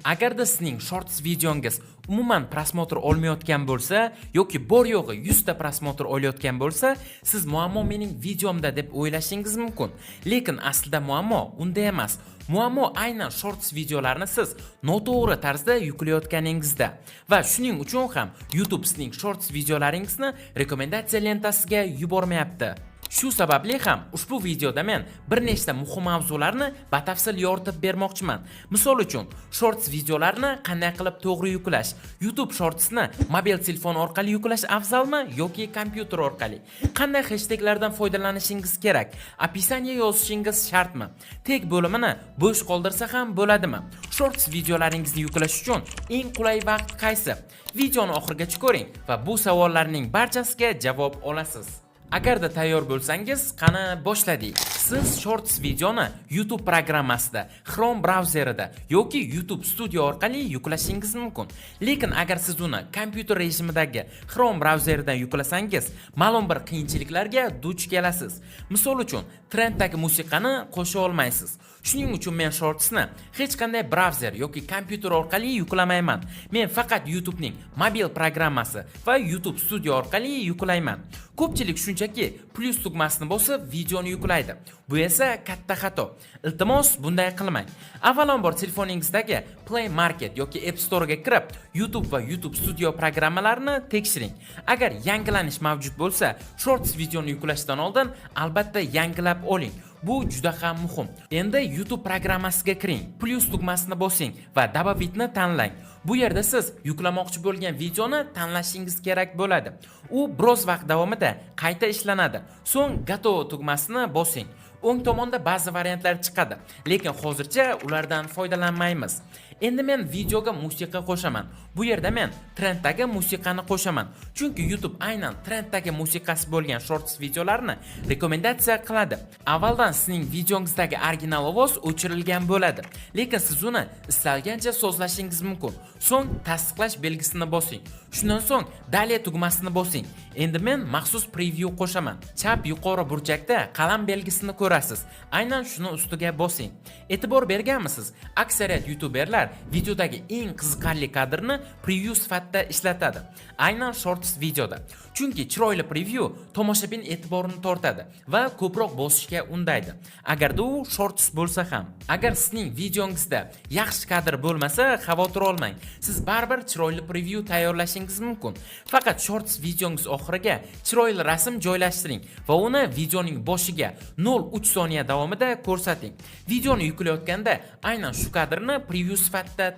Agarda sizning Shorts videongiz umuman просмотр olmayotgan bo'lsa yoki bor yo'g'i 100 ta просмотр olayotgan bo'lsa, siz muammo mening videomda deb o'ylashingiz mumkin. Lekin aslida muammo unda emas. Muammo aynan Shorts videolarni siz noto'g'ri tarzda yuklayotganingizda va shuning uchun ham YouTube sizning Shorts videolaringizni rekomendatsiya lentasiga yubormayapti. Shu sababli ham ushbu videoda men bir nechta muhim mavzularni batafsil yoritib bermoqchiman. Misol uchun, Shorts videolarni qanday qilib to'g'ri yuklash, YouTube Shortsni mobil telefon orqali yuklash afzalmi yoki kompyuter orqali? Qanday hashtaglardan foydalanishingiz kerak? Описание yozishingiz shartmi? Tag bo'limini bo'sh qoldirsa ham bo'ladimi? Shorts videolaringizni yuklash uchun eng qulay vaqt qaysi? Videoni oxirigacha ko'ring va bu savollarning barchasiga javob olasiz. Agarda tayyor bo'lsangiz, qani, boshladik. Siz Shorts videoni YouTube programmasida, Chrome brauzerida yoki YouTube Studio orqali yuklashingiz mumkin. Lekin agar siz uni kompyuter rejimidagi Chrome brauzeridan yuklasangiz, ma'lum bir qiyinchiliklarga duch kelasiz. Misol uchun, trenddagi musiqani qo'sha olmaysiz. Shuning uchun men Shortsni hech qanday brauzer yoki kompyuter orqali yuklamayman. Men faqat YouTubening mobil programmasi va YouTube Studio orqali yuklayman. Ko'pchilik shunchaki plyus tugmasini bosib videoni yuklaydi. Bu esa katta xato. Iltimos, bunday qilmang. Avvalambor telefoningizdagi Play Market yoki App Storega kirib, YouTube va YouTube Studio programmalarini tekshiring. Agar yangilanish mavjud bo'lsa, Shorts videoni yuklashdan oldin albatta yangilab oling. Bu juda ham muhim. Endi YouTube programmasiga kiring, plyus tugmasini bosing va "Добавить" ni tanlang. Bu yerda siz yuklamoqchi bo'lgan videoni tanlashingiz kerak bo'ladi. U biroz vaqt davomida qayta ishlanadi. So'ng "Готово" tugmasini bosing. O'ng tomonda ba'zi variantlar chiqadi, lekin hozircha ulardan foydalanmaymiz. Endi men videoga musiqa qo'shaman. Bu yerda men trenddagi musiqani qo'shaman. Chunki YouTube aynan trenddagi musiqasi bo'lgan Shorts videolarni rekomendatsiya qiladi. Avvaldan sizning videongizdagi original ovoz o'chirilgan bo'ladi, lekin siz uni istalgancha sozlashingiz mumkin. So'ng tasdiqlash belgisini bosing. Shundan so'ng "Далее" tugmasini bosing. Endi men maxsus preview qo'shaman. Chap yuqori burchakda qalam belgisini ko'rasiz. Aynan shuni ustiga bosing. E'tibor berganmisiz? Aksariyat youtuberlar videodagi eng qiziqarli kadrni preview sifatida ishlatadi. Aynan Shorts videoda. Chunki chiroyli preview tomoshabin e'tiborini tortadi va ko'proq bosishga undaydi. Agarda u Shorts bo'lsa ham. Agar sizning videongizda yaxshi kadr bo'lmasa, xavotir olmang. Siz baribir chiroyli preview tayyorlashingiz mumkin. Faqat Shorts videongiz oxiriga chiroyli rasm joylashtiring va uni videoning boshiga 0.3 soniya davomida ko'rsating. Videoni yuklayotganda aynan shu kadrni preview sifatida